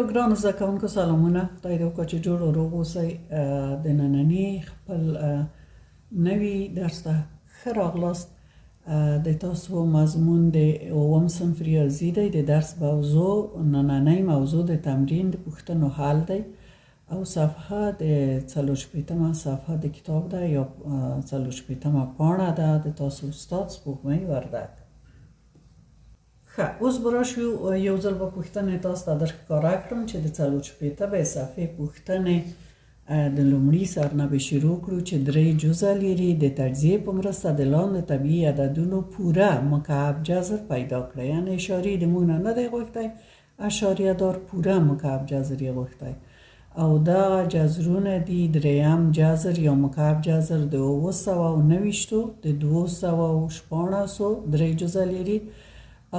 ډیرو ګرانو زده کوونکو سلامونه، خدای دې وکړي چې جوړ او روغ اوسئ. د ننني خپل نوي درس ته ښه راغلاست. د تاسو مضمون د اووم صنف ریاضي دی. د درس موضوع، نننۍ موضوع د تمرین د پوښتنو حل دی او صفحه د 64مه صفحه د کتاب ده یا 64مه پاڼه ده. د تاسو استاد سپوږمۍ وردګ. ښه، اوس به راشو، یو ځل به پوښتنې تاسو ته در ښکاره کړم چې د 64مې صفحې پوښتنې د لومړي سر نه به شروع کړو چې درې جزء لري. د تجزیې په مرسته د لاندې طبیعي عددونو پوره مکعب جذر پیدا کړئ. یعنې اشارې د موږ نه نه دی غوښتی، اشاریه دار پوره مکعب جذر یې غوښتی او دا جذرونه دي. دریم جذر یا مکعب جذر د 729، د 216، درې جزء لري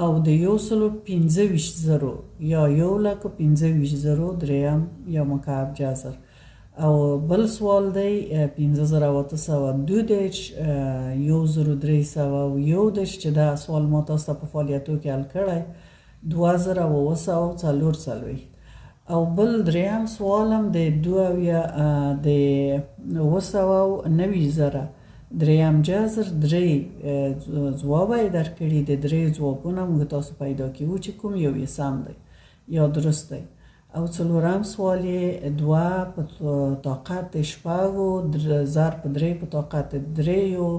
او د 125,000 یا 1,25,000 دریم یا مکعب جذر. او بل سوال دی 5832، 1331 چې دا سوال ما تاسو ته په فعالیتو کې حل کړی، 2744. او بل دریم سوال هم د 72، د 790,000 دریم جذر، درې ځوابه یې درکړي. د درې ځوابونه موږ تاسو پیدا کوو چې کوم یو یې سم دی یا درست دی. او څلورم سوال یې دوه په طاقت د شپږو ضرب په درې په طاقت د درېیو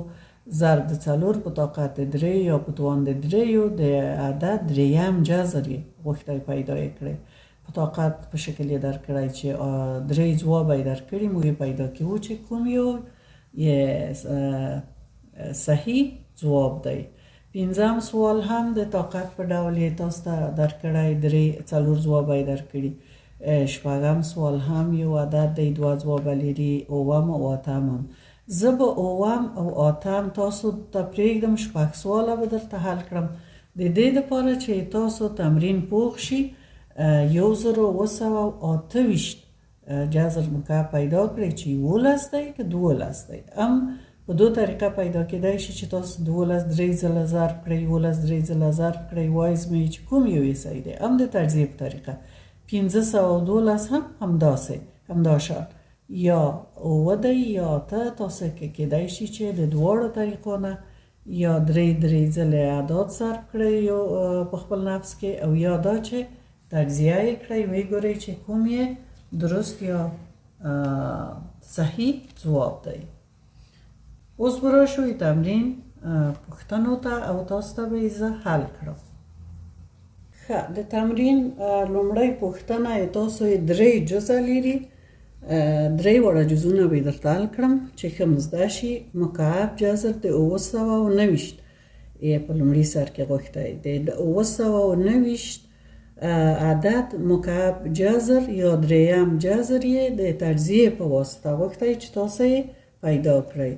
ضرب د څلور په طاقت د درې یا په توان د درېیو د عدد دریم جذر یې غوښتی پیدا یې کړئ. په طاقت په شکل یې درکړی چې درې ځوابه یې درکړي، موږ یې پیدا کوو چې کوم یو یې صحیح ځواب دی. پنځم سوال هم د طاقت په ډول یې تاسو ته درکړی، درې څلور ځوابه یې درکړي. شپږم سوال هم یو عدد دی، دوه ځوابه لري. اووم او اتم هم. زه به اووم او اتم تاسو ته پرېږدم، شپږ سواله به درته حل کړم د دې دپاره چې تاسو تمرین پوخ شي. 1728 جذر مکعب پیدا کړئ چې 11 دی که 12 دی. هم په دوه طریقه پیدا کېدای شي چې تاسو 12 درې ځله ضرب کړئ، 11 درې ځله ضرب کړئ، وایزمئ چې کوم یو یې صحیح دی. هم د تجزیې په طریقه 512 هم همداسې همدا شان یا اووه دی یا اته. تاسو کې کېدای شي چې د دواړو طریقو نه یا درې درې ځلې اعداد ضرب کړئ یو په خپل نفس کې او یا دا چې تجزیه یې کړئ، ویې ګورئ چې کوم یې درست یا صحیح ځواب دی. اوس به راشو تمرین پوښتنو ته او تاسو ته به یې زه حل کړم. ښه، د تمرین لومړۍ پوښتنه یې تاسو یې درې جزء لري، درې واړه جزونه به یې درته حل کړم چې ښه مو زده شي. مکعب جذر د 729 یې په لومړي سر کې غوښتی. د 729 عدد مکعب جذر یا دریم جذر یې د تجزیې په واسطه غوښتی چې تاسو یې پیدا کړئ.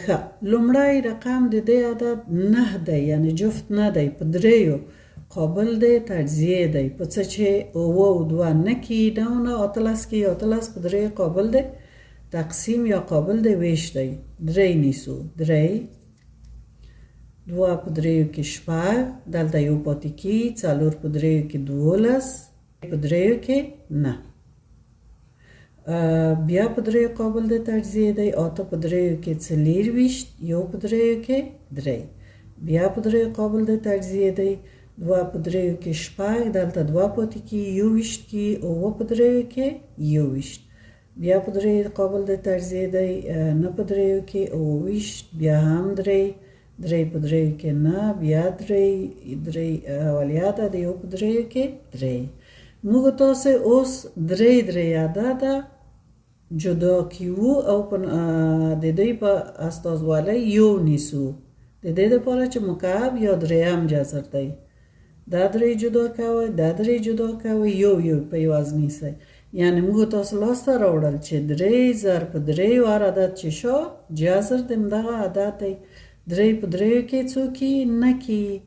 ښه، لومړی رقم د دې عدد نه دی، یعنی جفت نه دی، په دریو قابل دی تجزیې دی، په څه چې اووه او دوه نه کېږي، نه نه 18 کېږي، 18 په دریو قابل دی تقسیم یا قابل دی ویش دی. درې نیسو، درې دوه په دریو کې شپږ، دلته یو پاتې کېږي، څلور په دریو کې 12، په دریو کې نه، بیا په دریو قابل د تجزیې دی، اته په دریو کې 24، یو په دریو کې درې، بیا په دریو قابل د تجزیې دی، دوه په دریو کې شپږ، دلته دوه پاتې کېږي، 21 کېږي، اووه په دریو کې 21، بیا په دریو قابل د تجزیې دی، نه په دریو کې 27، بیا هم درې، درې په دریو کې نه، بیا درې، درې اولیه ده، د یو په دریو کې درې. موږ تاسو اوس درې درې عدده جدا کیو او په د دوی په استازولۍ یو نیسو، د دې لپاره چې مکعب یا دریم جذر دی. دا درې جدا کوئ، دا درې جدا کوئ، یو یو په یوازې نیسئ. یعنی موږ تاسو لاسته راوړل چې درې ضرب په درې هر عدد چې شو جذر د همدغه عدد دی. درې په دریو کې څو کېږي؟ نه کېږي.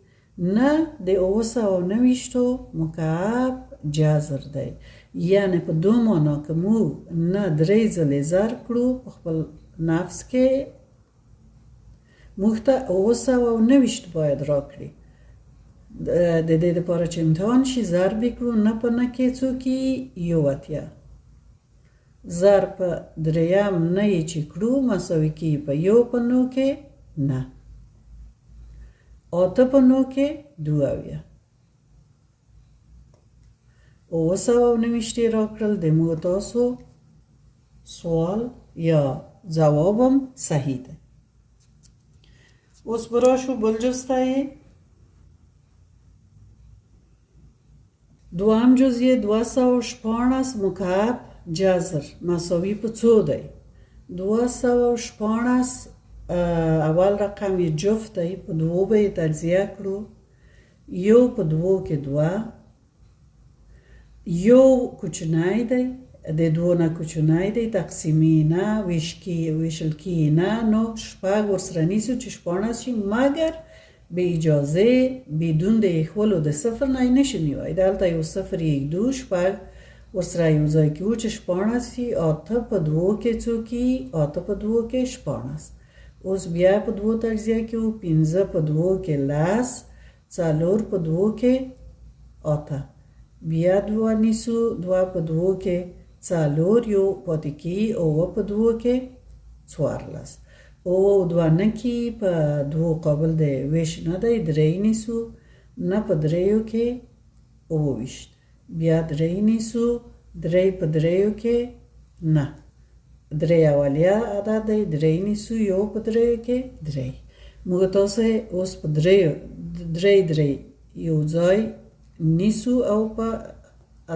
نه د 729 مکعب جذر دی. یعنی په دوه معنا که موږ نه درې ځلې ضرب کړو په خپل نفس کې موږ ته 729 باید راکړي. د دې لپاره چې امتحان شي ضرب یې کړو، نه په نه کې څو کېږي؟ 81. ضرب په دریم نه یې چې کړو مساوي کېږي په یو په نو کې نه، اته په نو کې 72. 729 یې راکړل. د موږ تاسو سوال یا ځواب هم صحیح دی. اوس به راشو بل جز ته یې. دوهم جز یې 216 مکعب جذر مساوي په څو دی؟ 216 اول رقم یې جفت دی، په دوو به یې تجزیه کړو. یو په دوو کې دوه، یو کوچنی دی، د دوو نه کوچنی دی، تقسیمي نه، ویشل کېږي نه، نو شپږ ورسره نیسو چې 16 شي، مګر بې اجازې بدون د ایښولو د صفر نه یې نشو نیوی. دلته یو صفر یې ږدو، شپږ ورسره یو ځای کېږو چې 16 شي. اته په دوو کې څو کېږي؟ اته په دوو کې 16. اوس بیا په دوو تجزیه کېږو، پنځه په دوو کې لس، څلور په دوو کې اته. بیا دوه نیسو، دوه په دوو کې څلور، یو پاتې کېږي، اووه په دوو کې 14. اووه او دوه نه کېږي، په دوو قابل د ویش نه دی، درې نیسو، نه په دریو کې 27. بیا درې نیسو، درې په دریو کې نه، درې اولیه عدد دی، درې نیسو، یو په دریو کې درې. موږ تاسو اوس په دریو درې درې یو ځای نیسو او په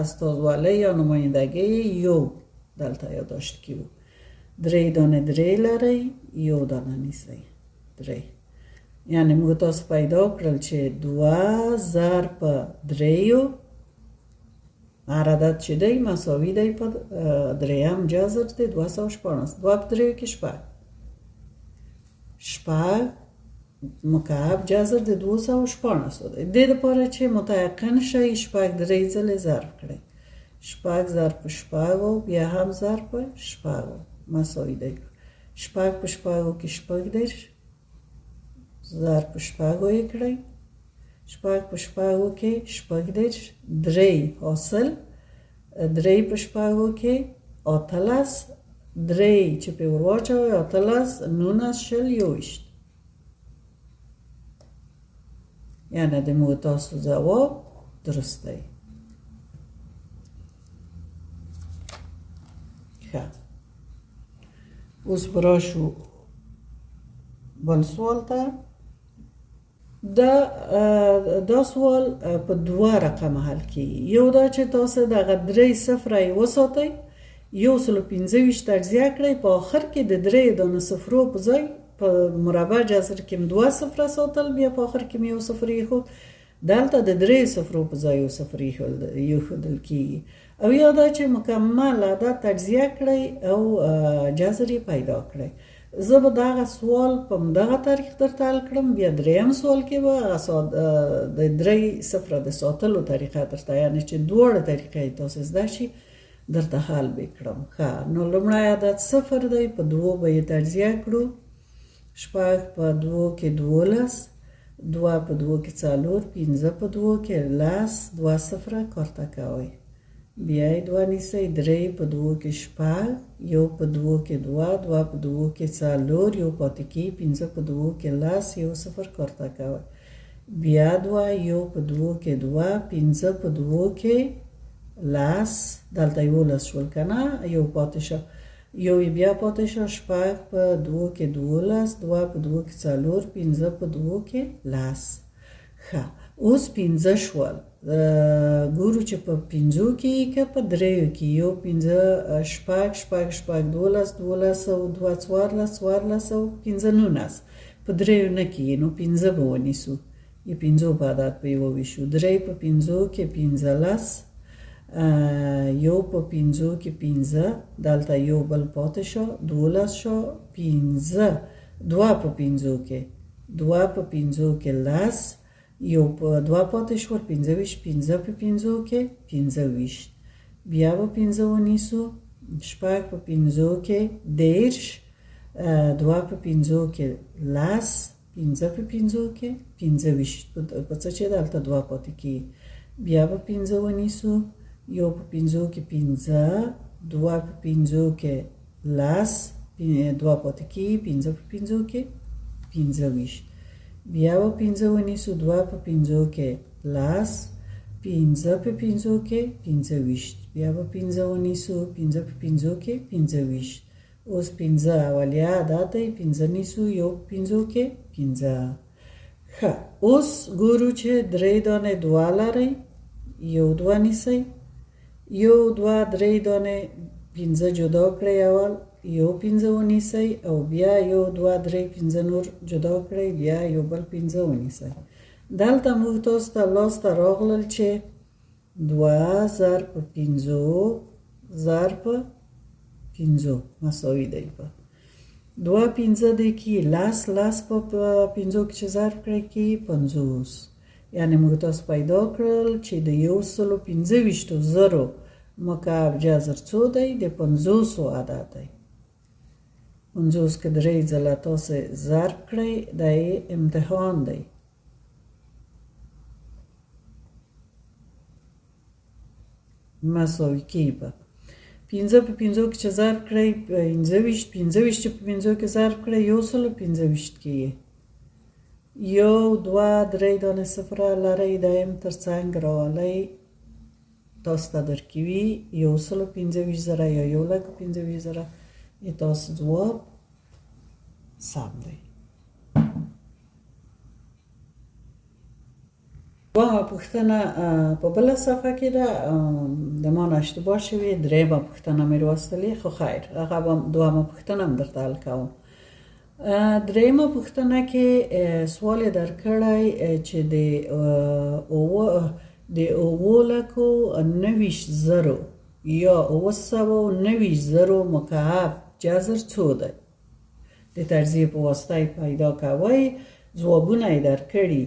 استازوالۍ یا نمایندګۍ یو دلته یادداشت کیو. درې دانه درې لرئ، یو دانه نیسئ درې. یعنی موږ تاسو پیدا کړل چې دوه ضرب په دریو هر عدد چې دی مساوي دی په دریم جذر دی 216. دوه په دریو کې شپږ، شپږ مکعب جذر د 216 دی. دې لپاره چې متیقن شئ شپږ درې ځلې ضرب کړئ، شپږ ضرب په شپږو بیا هم ضرب په شپږو مساوي دی شپږ په شپږو کې 36 ضرب په شپږو یې کړئ، شپږ په شپږو کې 36، درې حاصل، درې په شپږو کې 18، درې چې پرې ور واچوئ 18، 19، 20، 21. یعنی د موږ تاسو ځواب درست دی. ښه، اوس به راشو بل سوال ته. دا سوال په دوه رقمه حل کېږي. یو دا چې تاسو دغه درې صفره یې وساتئ، 125 تجزیه کړئ، په آخر کې د درې دانه صفرو په ځای په مربع جذر کې م دوه صفره ساتل، بیا په آخر کې م یو صفر ایښود. دلته د درې صفرو په ځای یو صفر ایښودل کېږي. او یا دا چې مکمل عدد تجزیه کړئ او جذر یې پیدا کړئ. زه به دغه سوال په همدغه طریق درته حل کړم، بیا دریم سوال کې به هغه د درې صفره د ساتلو طریقه درته، یعنې چې دواړه طریقې یې تاسو زده شي درته حل به کړم. ښه، نو لومړی عدد صفر دی، په دوو به یې تجزیه کړو. شپږ په دوو کې 12، دوه په دوو کې څلور، پنځه په دوو کې لس، دوه صفره کارته کوئ. بیا یې دوه نیسئ، درې په دوو کې شپږ، یو په دوو کې دوه، دوه په دوو کې څلور، یو پاتې کېږي، پنځه په دوو کې لس، یو صفر کارته کوئ. بیا دوه، یو په دوو کې دوه، پنځه په دوو کې لس، دلته 11 شول که نه، یو پاتې شو، یو یې بیا پاتې شو، شپږ په دوو کې 12، دوه په دوو کې څلور، پنځه په دوو کې لس. ښه، اوس پنځه شول. ګورو چې په پنځو کې که په دریو کې، یو پنځه شپږ، شپږ شپږ 12، 12 او دوه 14، 14 او پنځه 19، په دریو نه کېږي، نو پنځه به ونیسو، د پنځو په عدد به یې وویشو. درې په پنځو کې 15، یو په پنځو کې پنځه، دلته یو بل پاتې شو، 12 شو، پنځه، دوه په پنځو کې، دوه په پنځو کې لس، یو په دوه پاتې شول 25، پنځه په پنځو کې 25. بیا به پنځه ونیسو، شپږ په پنځو کې 30، دوه په پنځو کې لس، پنځه په پنځو کې 25، په څه چې دلته دوه پاتې کېږي. بیا به پنځه ونیسو، یو په پنځو کې پنځه، دوه په پنځو کې لس، دوه پاتې کېږي، پنځه په پنځو کې 25. بیا به پنځه ونیسو، دوه په پنځو کې لس، پنځه په پنځو کې 25. بیا به پنځه ونیسو، پنځه په پنځو کې 25. اوس پنځه اولیه عدد دی، پنځه نیسو، یو په پنځو کې پنځه. ښه، اوس ګورو چې درې دانې دوه لرئ، یو دوه نیسئ، یو دوه درې دانې پنځه جدا کړئ، اول یو پنځه ونیسئ او بیا یو دوه درې پنځه نور جدا کړئ، بیا یو بل پنځه ونیسئ. دلته موږ تاسو ته لاسته راغلل چې دوه ضرب پنځو ضرب پنځو مساوي دی په دوه پنځه دی کی لس، لس په پنځو کې چې ضرب کړئ کی 50. یعنی موږ تاسو پیدا کړل چې د 125,000 مکعب جذر څو دی؟ د پنځوسو عدد دی. 50 که درې ځله تاسو ضرب کړئ، دا یې امتحان دی. مساوي کېږي په پنځه په پنځو کې چې ضرب کړئ 25، 25 چې په پنځو کې ضرب کړئ 125 کېږي. یو دوه درې دانې صفره لرئ، دا یې هم تر څنګ راولئ، تاسو ته درکوي 125,000 یا 125,000. یې تاسو ځواب سم دی. دوهمه پوښتنه په بله صفحه کې ده، د ما نه اشتباه شوې، درېیمه پوښتنه مې لوستلې، خو خیر هغه به دوهمه پوښتنه هم درته حل کوم. درېیمه پوښتنه کې سوال یې درکړی چې د 729,000 یا 790,000 مکعب جذر څو دی؟ د تجزیې په واسطه یې پیدا کوئ. ځوابونه یې درکړي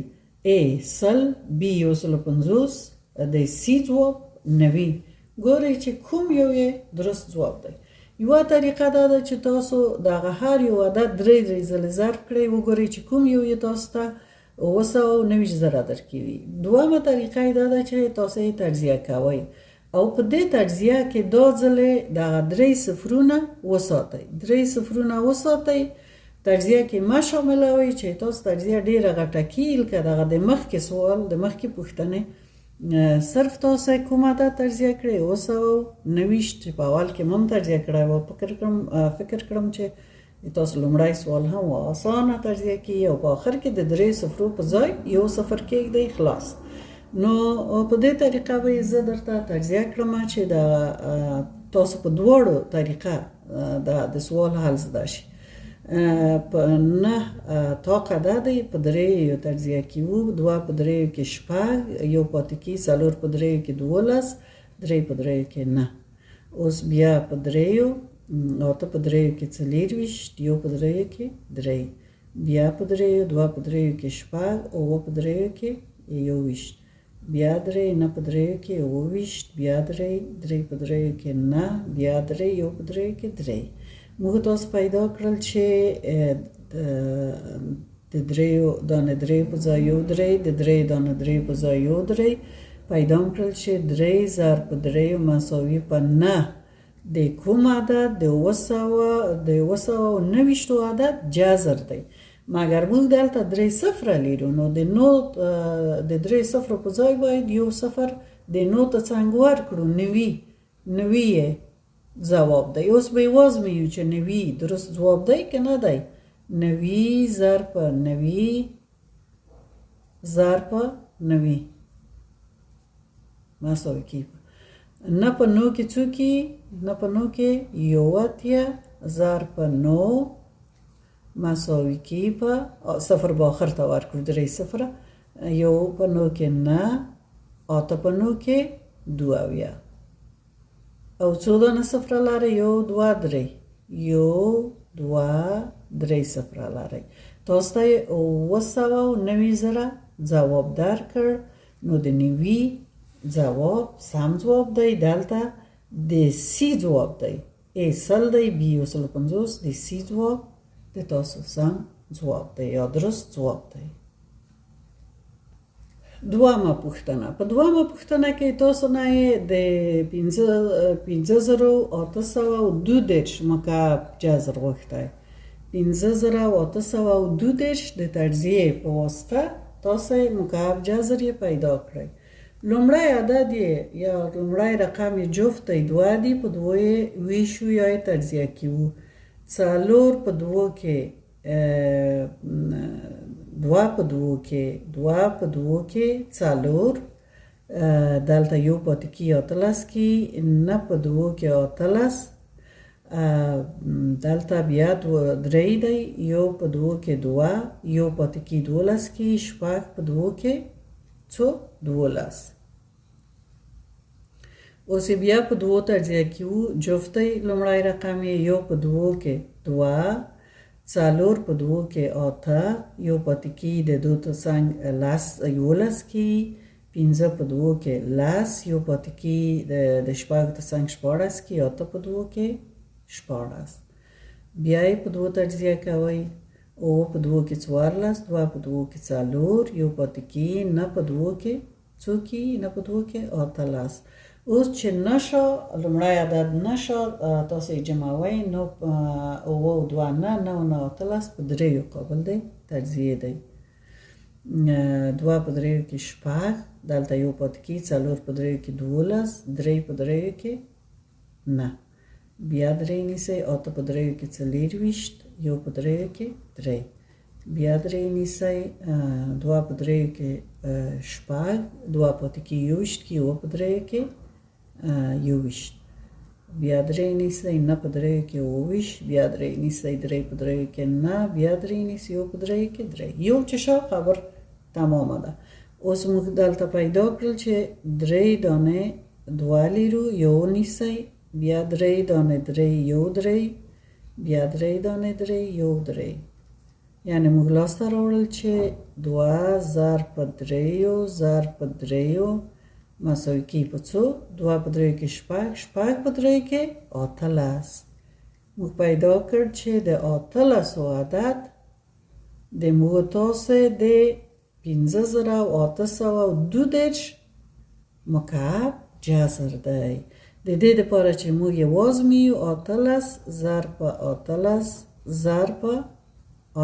A 100، B 150، د C ځواب 90. ګورئ چې کوم یو یې درست ځواب دی. یوه طریقه دا ده چې تاسو دغه هر یو عدد درې درې ځلې ضرب کړئ، وګورئ چې کوم یو یې تاسو ته 790,000 درکوي. دوهمه طریقه یې دا ده چې تاسو یې تجزیه کوئ او په دې تجزیه کې دا ځلې دغه درې صفرونه وساتئ، درې صفرونه وساتئ، تجزیه کې مه شاملوئ چې تاسو تجزیه ډېره غټه کېږي، لکه دغه د مخکې سوال د مخکې پوښتنې صرف تاسو کوم عدد تجزیه کړئ 729 چې په اول کې مم تجزیه کړی و، فکر کړم چې تاسو لومړی سوال هم و اسانه تجزیه کېږي او په آخر کې د درې صفرو په ځای یو صفر کېږدئ خلاص. نو په دې طریقه به یې زه درته تجزیه کړم چې د تاسو په دواړو طریقه د سوال حل زده شي. په نه طاقه ده دی په درېیو تجزیه کېږو، دوه په درېیو کې شپږ، یو پاتې کېږي، څلور په درېیو کې 12، درې په درېیو کې نه. اوس بیا په درېیو، اته په درېیو کې 24، یو په درېیو کې درې، بیا په درېیو، دوه په درېیو کې شپږ، اووه په درېیو کې 21، بیا درې، نه په درېیو کې 27، بیا درې، درې په درېیو کې نه، بیا درې، یو په درېیو کې درې. موږ تاسو پیدا کړل چې د درېیو دانې درې په ځای یو درې، د درې دانې درې په ځای یو درې، پیدا مو کړل چې درې ضرب په درېیو مساوي په نه د کوم عدد د 729 عدد جذر دی. مګر موږ دلته درې صفره لرو، نو د نو د درې صفرو په ځای باید یو صفر د نو ته څنګ ورکړو، نوي یې ځواب دی. اوس به یې وازمویو چې 90 درست ځواب دی که نه دی. 90 ضرب 90 ضرب 90 مساوي کېږي نه په نو کې څو کېږي؟ نه په نو کې 81 ضرب نو مساوي کېږي په صفر به آخر ته ورکړو، درې صفره، یو په نو کې نه، اته په نو کې 72. او څو دانه صفره لرئ؟ یو دوه درې، یو دوه درې صفره لرئ. تاسو ته یې 790,000 ځواب درکړ. نو د 90 ځواب سم ځواب دی. دلته د سی ځواب دی، ای 100 دی، بی 150، د سی ځواب د تاسو سم ځواب دی یا درست ځواب دی. دوهمه پوښتنه، په دوهمه پوښتنه کې تاسو نه یې د 5832 مکعب جذر غوښتی. 5832 د تجزیې په واسطه تاسو مکعب جذر یې پیدا کړئ. لومړی عدد یې یا لومړی رقم یې جفت دی، 2 دی، په دوو یې ویشو یا یې تجزیه کوو. 4 په دوو کې، 2 په دوو کې، 2 په دوو کې 4، دلته یو پاتې کېږي 18 کې، 9 په دوو کې 18، دلته بیا 3 دی، یو په دوو کې 2، یو پاتې کېږي 12 کې، 6 په دوو کې څو؟ 12. اوس یې بیا په دوو تجزیه کوو، جفت دی لومړی رقم یې، یو په دوو کې 2، 4 په دوو کې 8، یو پاتې کېږي د دوو تر څنګ 11 کېږي، 5 په دوو کې 10، یو پاتې کېږي د 6 تر څنګ 16 کېږي، 8 په دوو کې 16. بیا یې په دوو تجزیه کوئ، 7 په دوو کې 14، 2 په دوو کې 4، یو پاتې کېږي، 9 په دوو کې څو کېږي؟ 9 په دوو کې 18. اوس چې نشه لومړی عدد نشه تاسو یې جمعوئ، نو 7 او 2 9، 9 او 9 18 په دریو قابل دی تجزیې دی. 2 په دریو کې 6، دلته یو پاتې کېږي، 4 په دریو کې 12، 3 په دریو کې 9، بیا 3 نیسئ، 8 په دریو کې 24، یو په دریو کې 3، بیا 3 نیسئ، 2 په دریو کې 6، 2 پاتې کېږي 21 کې، 7 په دریو کې 21، بیا 3 نیسئ، 9 په دریو کې 27، بیا 3 نیسئ، 3 په دریو کې 9، بیا 3 نیسئ، 1 په دریو کې 3. یو چې شو خبر تمامه ده. اوس موږ دلته پیدا کړل چې 3 دانې 2 لرو، یو نیسئ، بیا 3 دانې 3، یو 3، بیا 3 دانې 3، یو 3. یعنې موږ لاسته راوړل چې 2 ضرب په دریو ضرب په دریو مساوي کېږي په څو؟ 2 په دریو کې 6، 6 په دریو کې 18. موږ پیدا کړ چې د 18 عدد د موږ تاسو د 5832 مکعب جذر دی. د دې دپاره چې موږ یې وازمیو، 18 ضرب په 18 ضرب په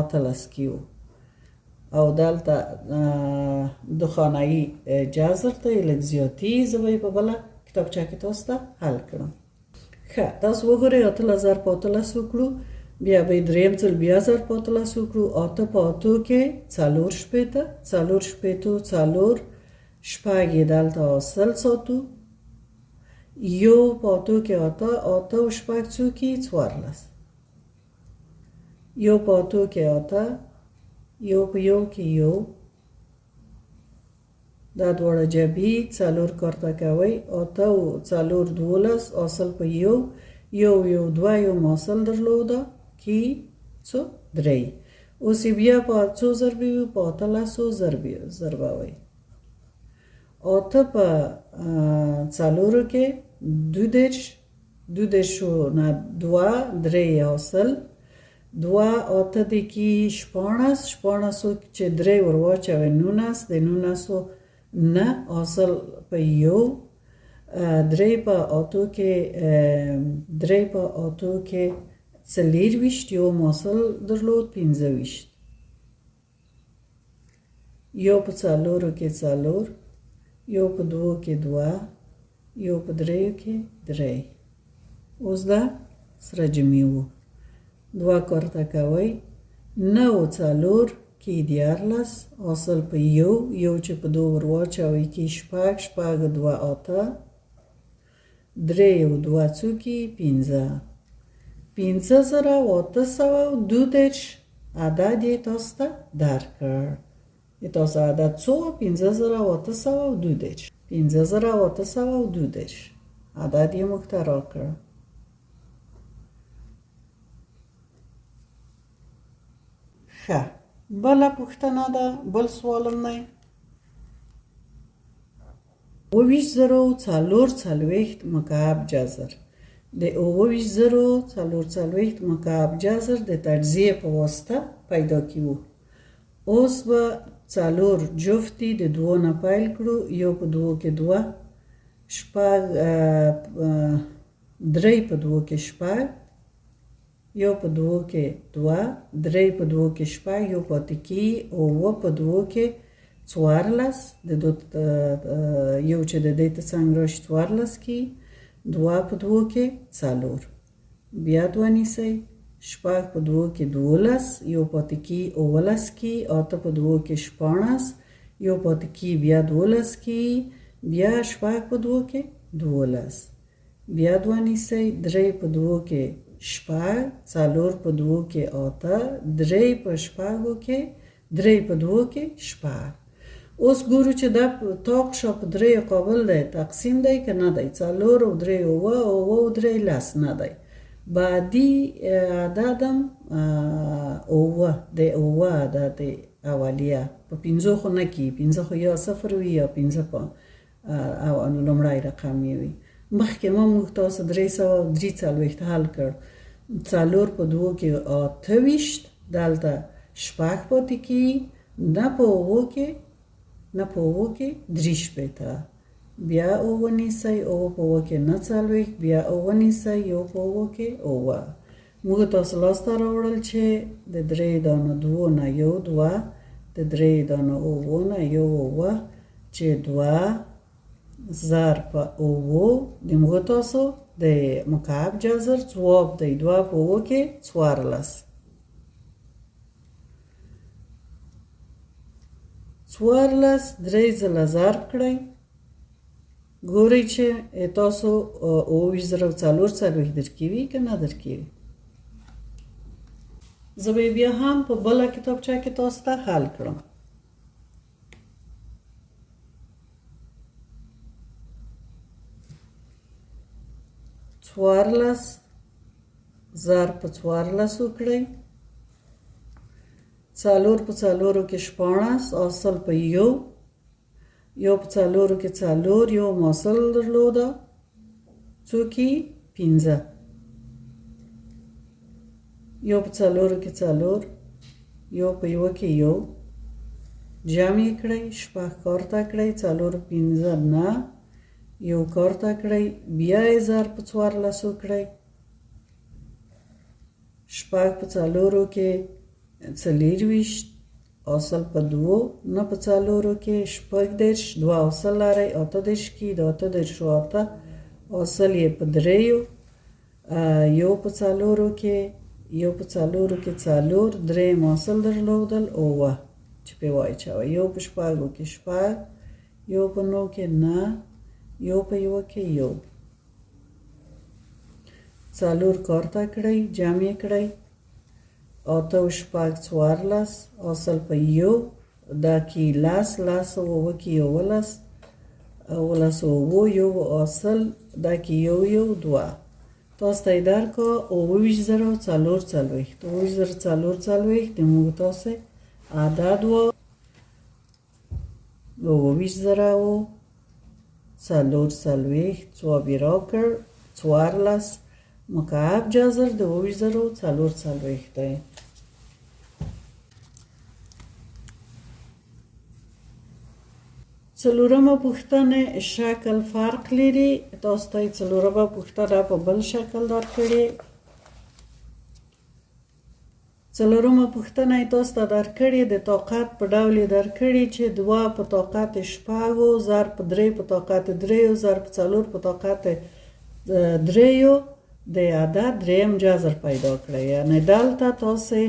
18 کیو، او دلته د خانه‌ای جذر ته یې لږ زیاتي، زه به یې په بله کتابچه کې تاسو ته حل کړم. ښه، تاسو وګورئ، 18 ضرب په 18 وکړو، بیا به یې درېیم ځل بیا ضرب په 18 وکړو، 8 په اتو کې 64، 64 4، 6 یې دلته حاصل ساتو، یو په اتو کې 8، 8 او 6 څو کېږي؟ 14. یو په اتو کې 8، یو په یو کې یو، دا دواړه جبهي 4 کارته کوئ، 8 او 4 12، حاصل په یو، یو یو 2، یو حاصل درلوده کې څو؟ 3. اوس یې بیا په څو ضربې وي؟ په 18 ضربوئ. 8 په 4 کې 32، 32 نه 2، 3 یې حاصل، 2 8 دې کې 16، 16 چې 3 ور واچوئ 19، د 19 نه حاصل په یو، 3 په اتو کې، 3 په اتو کې 24، یو حاصل درلود 25، یو په 4 کې 4، یو په 2 کې 2، یو په 3 کې 3. اوس دا سره جمع وو، 2 کارته کوئ، 9 او 4 کې 13، حاصل په یو، یو چې په 2 ور واچوئ کې 6، 6 2 8، 3 او 2 څو کې 5، 5832 عدد یې تاسو ته درکړ. د تاسو عدد څو؟ 5832. 5832 عدد یې موږ ته راکړ. ښه، بله پوښتنه ده، بل سوال هم دی. 27044 مکعب جذر. د 27044 مکعب جذر د تجزیې په واسطه پیدا کیو. اوس به څلور جفتي د دوو نه پیل کړو. یو په دوو کې دوه، شپږ، درې په دوو کې شپږ، یو په دوو کې دوه، درې په دوو کې شپږ، یو پاتې کېږي. اووه په دوو کې 14، د دو یو چې د دې تر څنګ راشي 14 کېږي. دوه په دوو کې څلور، بیا دوه نیسئ. شپږ په دوو کې 12، یو پاتې کېږي، 17 کېږي. اته په دوو کې 16، یو پاتې کېږي، بیا 12 کېږي. بیا شپږ په دوو کې 12، بیا دوه نیسئ. درې په دوو کې شپږ، څلور په دوو کې اته، درې په شپږو کې، درې په دوو کې شپږ. اوس ګورو چې دا طاق شا په درېیو قابل دی تقسیم دی که نه دی. څلور او درې اووه، اووه او درې لس، نه دی. بعدي عدد هم اووه دی. اووه عدد اولیه په پنځو خو نه کېږي، پنځه خو یا صفر وي یا پنځه په او لومړی رقم یې وي. مخکې ما موږ تاسو 343 حل کړ. څلور په دوو کې 28، دلته شپږ پاتې کېږي، نه په اوو کې، نه په اوو کې 63. بیا اووه نیسئ، اووه په اووه کې نه څلوېښت، بیا اووه نیسئ، یو په اووه کې اووه. موږ تاسو لاسته راوړل چې د درې دانو دوو نه یو دوه، د درې دانو اوو نه یو اووه، چې دوه ضرب په اوو د موږ تاسو د مکعب جذر ځواب دی. دوه په اوو کې 14. 14 درې ځله ضرب کړئ، ګورئ چې تاسو 27044 درکوي که نه درکوي. زه به یې بیا هم په بله کتابچه کې تاسو ته حل کړم. 14 ضرب په 14 وکړئ. څلور په څلورو کې 16، حاصل په یو، یو په څلورو کې څلور، یو حاصل درلوده، څو کې پنځه. یو په څلورو کې څلور، یو په یوه کې یو، جمع یې کړئ، شپږ کارته کړئ، څلور پنځه نه، یو کارته کړئ، بیا یې ضرب په 14 وکړئ. شپږ په څلورو کې 24، حاصل په دوو، نه په څلورو کې 36، دوه حاصل لرئ، 38 کې د 38 اته حاصل یې په درېیو، یو په څلورو کې، یو په څلورو کې څلور، درې حاصل درلودل اووه چې پې واچوئ. یو په شپږو کې شپږ، یو په نو کې نه، یو په یوه کې یو. څلور کارته کړئ، جمع یې کړئ، اته او شپږ 14، حاصل په یو، دا کې لس، لس او اووه کې 11، 11 او اووه یو حاصل، دا کې یو یو دوه. تاسو ته یې درکړه 27044. 27044 د موږ تاسو عدد و. 27044 ځواب یې راکړ. 14 مکعب جذر د 27044 دی. څلورمه پوښتنه شکل فرق لري. تاسو ته یې څلورمه پوښتنه په بل شکل درکړې. څلورمه پوښتنه یې تاسو ته درکړې، د طاقت په ډول یې درکړې چې دوه په طاقت شپږو ضرب په درې په طاقت درېیو ضرب په څلور په طاقت درېیو د عدد درېیم جذر پیدا کړئ. یعنې دلته تاسې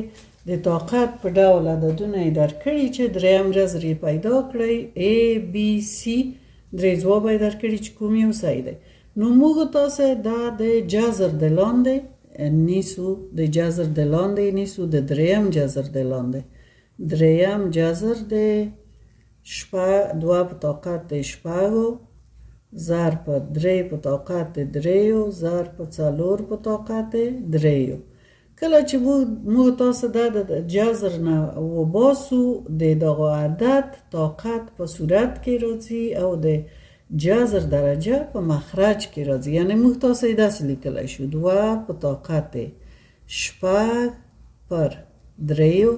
د طاقت په ډول عددونه یې درکړي چې درېیم جذر یې پیدا کړئ. A B C درې ځوابه یې درکړي چې کوم یو صحیح دی. نو موږ تاسې دا د جذر د لاندې نیسو، د جذر د لاندې نیسو، د درېیم جذر د لاندې. درېیم جذر د دوه په طاقت د شپږو ضرب په درې په طاقت د درېیو ضرب په څلور په طاقت د درېیو. کله چې موږ تاسو دا د جذر نه وباسو، د دغه عدد طاقت په صورت کې راځي او د جذر درجه په مخرج کې راځي. یعنی موږ تاسو یې داسې لیکلی شو، 2 په طاقت شپږ پر دریو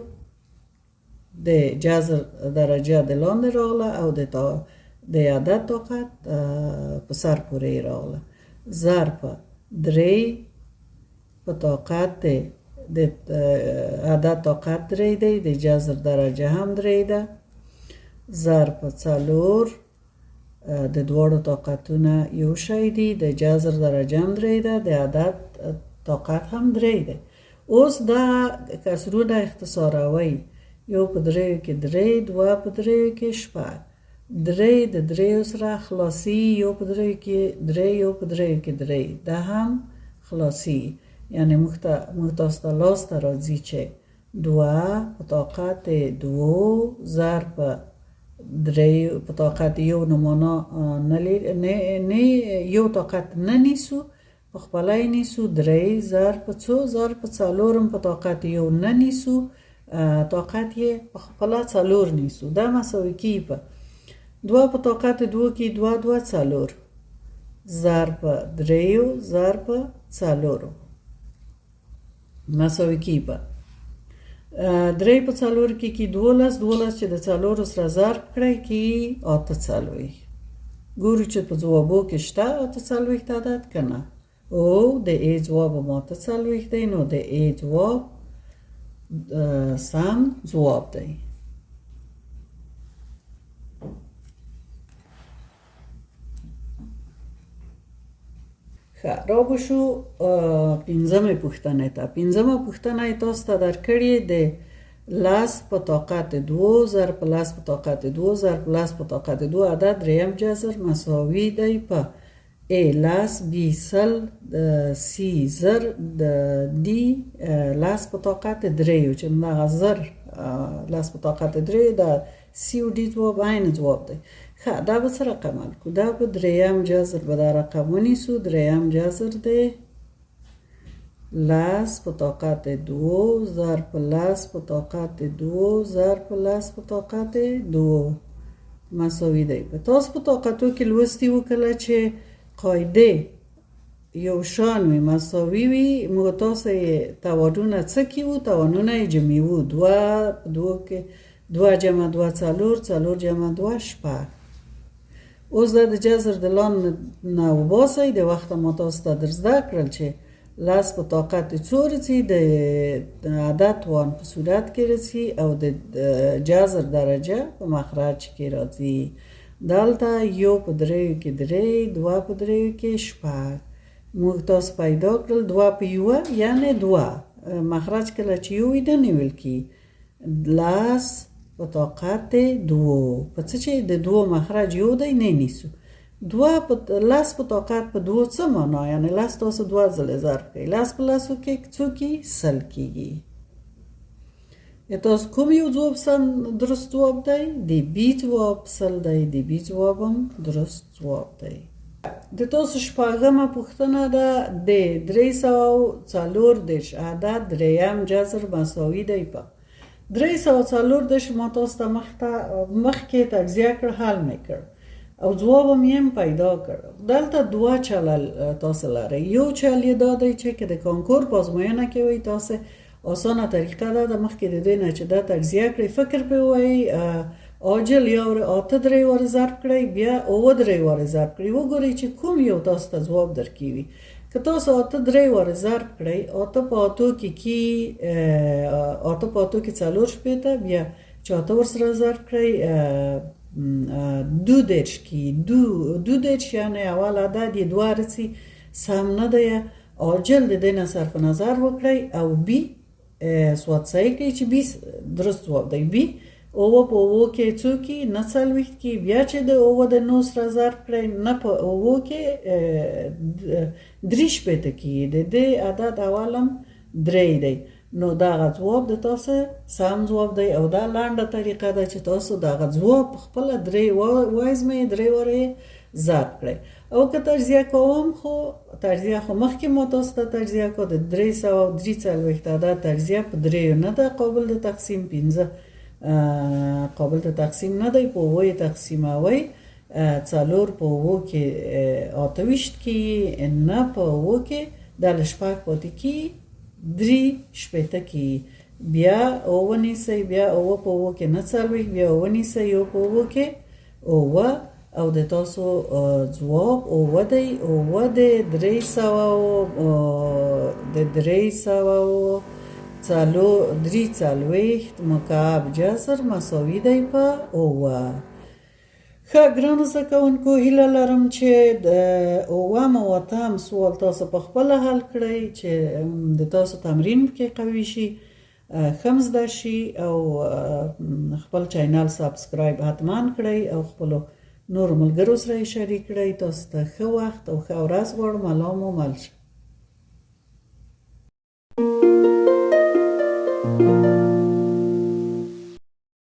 د جذر درجه د لاندې راغله او د عدد طاقت په سر پورې راغله، ضرب 3 په طاقت د عدد طاقت 3 دی، د جذر درجه هم 3 ده، ضرب 4 د دواړو طاقتونه یو شی دي، د جذر درجه هم 3 ده، د عدد طاقت هم 3 دی. اوس دا کسرونه اختصاروي، 1 په 3 کې 3، 2 په 3 کې شپږ، 3 د 3 سره خلاصي، 1 په 3 کې 3، 1 په 3 کې 3، دا هم خلاصي. یعنی موږ تاسو ته لاسته راځي چې 2 په طاقت 2 ضرب 3 په طاقت 1، نو معنا نه یو طاقت نه نیسو، په خپله یې نیسو، 3 ضرب څو ضرب 4 په طاقت 1 نه نیسو، طاقت یې په خپله 4 نیسو، دا مساوي کېږي په 2 په طاقت 2 کې 2 2 4 ضرب 3 ضرب 4 مساوي کېږي په 3 په 4 کې کې 12، 12 چې د 4 سره ضرب کړی کې 48. ګورو چې په ځوابو کې شته 48 عدد که نه. او د ای ځواب هم 48 دی، نو د ای ځواب سم ځواب دی. ښه، را به شو پنځمې پوښتنې ته. پنځمه پوښتنه یې تاسو ته درکړې د 10 په طاقت 2 ضرب 10 په طاقت 2 ضرب 10 په طاقت 2 عدد دریم جذر مساوي دی په A 10، B 100، C 1000، D 10 په طاقت 3، چې همدغه 1000 10 په طاقت 3 دا C او D ځواب عین ځواب دی. ښه، دا به څه رقم حل کړو؟ دا به دریم جذر به دا رقم ونیسو، دریم جذر دی 10 په طاقت 2 ضرب 10 په طاقت 2 ضرب 10 په طاقت 2 مساوي دی. په تاسو په طاقتو کې لوستي وو کله چې قاعده یو شان وي مساوي وي، موږ تاسو یې توانونه څه کې وو؟ توانونه یې جمع وو، 2 په 2 کې 2 جمع 2 4، 4 جمع 2 شپږ. اوس دا د جذر د لاندې نه وباسئ، د وخته ما تاسو ته در زده کړل چې 10 په طاقت څو رسي، د عدد توان په صورت کې رسي او د جذر درجه په مخرج کې راځي. دلته 1 په 3 کې 3، 2 په 3 کې شپږ. موږ تاسو پیدا کړل 2 په 1 یعنی 2، مخرج کله چې 1 وي نه نیول کېږي. 10 په طاقت 2 په څه چې د 2 مخرج 1 دی نه نیسو. 2 په 10 په طاقت په 2 څه معنا؟ یعنی 10 تاسو 2 ځلې ضرب کړئ، 10 په 10 کې څو کې 100 کېږي. تاسو کوم یو ځواب سم درست ځواب دی؟ د بي ځواب 100 دی، د بي ځواب هم درست ځواب دی. د تاسو شپږمه پوښتنه ده د 334 عدد دریم جذر مساوي دی په 334. ما تاسو ته مخکې تجزیه کړ، حل مې کړ او ځواب مې هم پیدا کړ. دلته 2 چل تاسو لرئ. یو چل یې دا دی چې که د کانکور په ازموینه کې وئ، تاسو اسانه طریقه دا ده، مخکې د دې نه چې دا تجزیه کړئ فکر پرې ووایئ، عاجل یا 8 3 وارې ضرب کړئ، بیا 7 3 وارې ضرب کړئ، وګورئ چې کوم یو تاسو ته ځواب درکوي. که تاسو 8 3 وارې ضرب کړئ، 8 په 8 کې کی 8 په 8 کې 84، بیا چې 8 ورسره ضرب کړئ 32 کی 32، یعنی اول عدد یې 2 رسي، سم نه دی. عاجل د دې نه صرف نظر وکړئ او بي سواد صحیح کړئ چې بي درست ځواب دی. بي 7 په 7 کې څو کې نه 40 کې، بیا چې د 7 د 9 سره ضرب کړئ نه په 7 کې 63 کې، د دې عدد اول هم 3 دی. نو دغه ځواب د تاسو سم ځواب دی. او دا لنډه طریقه ده چې تاسو دغه ځواب په خپله 3 وایزمئ، 3 وارې ضرب کړئ. او که تجزیه کوم، خو تجزیه خو مخکې ما تاسو ته تجزیه کړه، د 343 عدد تجزیه په 3 نه ده قابل د تقسیم، 5 قابل د تقسیم نه دی، په 7 یې تقسیموئ. څلور په اوو کې 28 کېږي، نه په اوو کې دا له شپږ پاتې کېږي، 63 کېږي. بیا اووه نیسئ، بیا اووه په اوو کې نه 40، بیا اووه نیسئ، یو په اوو کې اووه، او د تاسو ځواب اووه دی. اووه د درې سوه او د درې سوه او څلور 43 مکعب جذر مساوي دی په اووه. ښه ګرانو زده کوونکو، هیله لرم چې د اووم او اتم سوال تاسو په خپله حل کړئ چې د تاسو تمرین کې قوي شي، ښه زده شي، او خپل چینل subscribe حتما کړئ او خپلو نورو ملګرو سره یې شریک کړئ. تاسو ته ښه وخت او ښه ورځ غواړم. الله مو مل شه.